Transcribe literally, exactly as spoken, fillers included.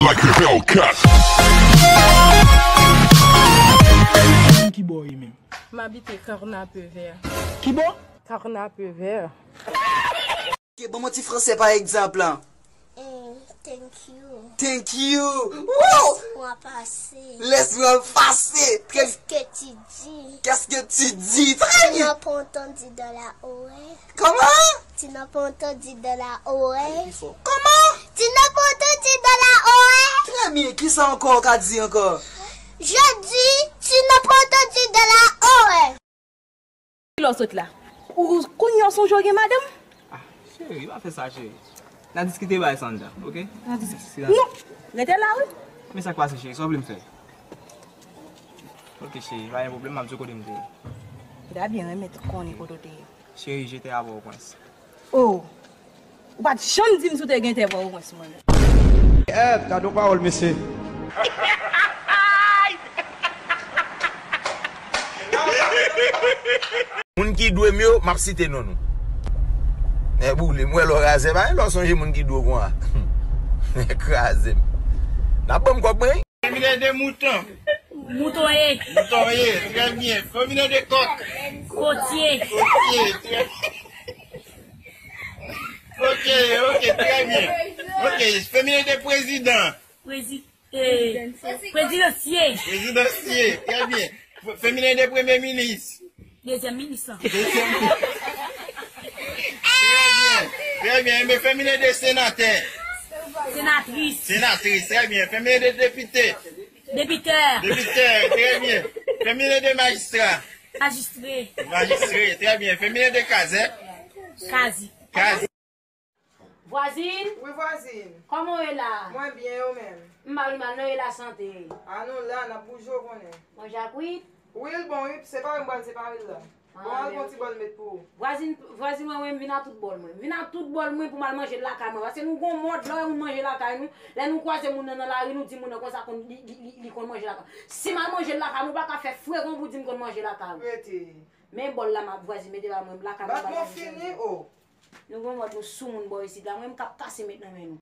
Like a Hellcat. Ki bò w ye menm? M abite Carnapevert. Ki bò? Carnapevert. Ok, ban m yon ti franse pa egzanp lan. Mm, thank you. Thank you. Wow! Laisse-moi passer. Laisse-moi passer. Très... Qu'est-ce que tu dis? Qu'est-ce que tu dis? Très Tu bien. N'as pas entendu dans la oreille. Comment? Tu n'as pas entendu dans la oreille. Comment? Tu n'as pas entendu dans la oreille. Très bien. Kisa ankò ou ka di ankò? Je dis, tu n'as pas entendu dans la oreille. Kilè w sot la? Ou kounye a w sonje w gen madanm? Ah, cheri, pa fè sa, cheri. N a diskite bagay sa anndan, oke? N a diskite. Non, rete la, wi. Men sa k pase, cheri, sa w vle m fè? Oke, cheri, pa gen pwoblèm, m ap di w kote m te ye. Ou ta byen renmen konnen kote w te ye. Cheri, j'étais à Port-au-Prince. Oh, ou pa t janm di m si w te gen tè Port-au-Prince, mwen menm. Eh, gade yon pawòl, mesye. Moun ki dwe m yo, m ap site non nou. Nèg boule, m wè lè w razè, pa gen lè w sonje moun ki dwe w konsa. Nèg kraze m. N ap ban m kòb mwen. Feminen de mouton. Mouton ye. Mouton ye, trè byen. Feminen de kòk. Kotye. Kotye, trè... Ok, ok, trè byen. Ok, feminen de prezidan. Prezi... Eh, prezidansye. Prezidansye, trè byen. Feminen de premye minis. Dezyèm minis lan. Dezyèm minis. Trè byen, trè byen. Enben, feminen de senatè. Senatris. Senatris, trè byen. Feminen de depite. Depitè. Depitè, trè byen. Feminen de majistra. Majistre. Majistre, trè byen. Feminen de kazè. Kazi. Kazi. Vwazin? Wi vwazin. Kòman w ye la? Mwen byen, e w menm? M pa pi mal non, e lasante? A nou la, n ap bouje w konnen. Manje a kwit? Wi l bon wi, separe m pral separe l la. Bon al pran ti bòl met pou ou. Vwazin, vwazin mwen, mwen m vin a tout bòl mwen. M vin a tout bòl mwen pou m al manje l lakay mwen. Paske nou gon mòd, lè w wè moun manje lakay nou, lè nou kwaze moun nan nan lari, nou di moun nan konsa konn, li, li, li, li konn manje lakay. Si m al manje l lakay mwen, ou pa ka fè frekan pou di m konn manje lakay ou. Rete. Men bòl la m ap vwazin mete ba mwen, lakay mwen. Bat mwen fini o. Nou gon mòd nou sou moun bò isit la, mwen m k ap kase met nan men nou.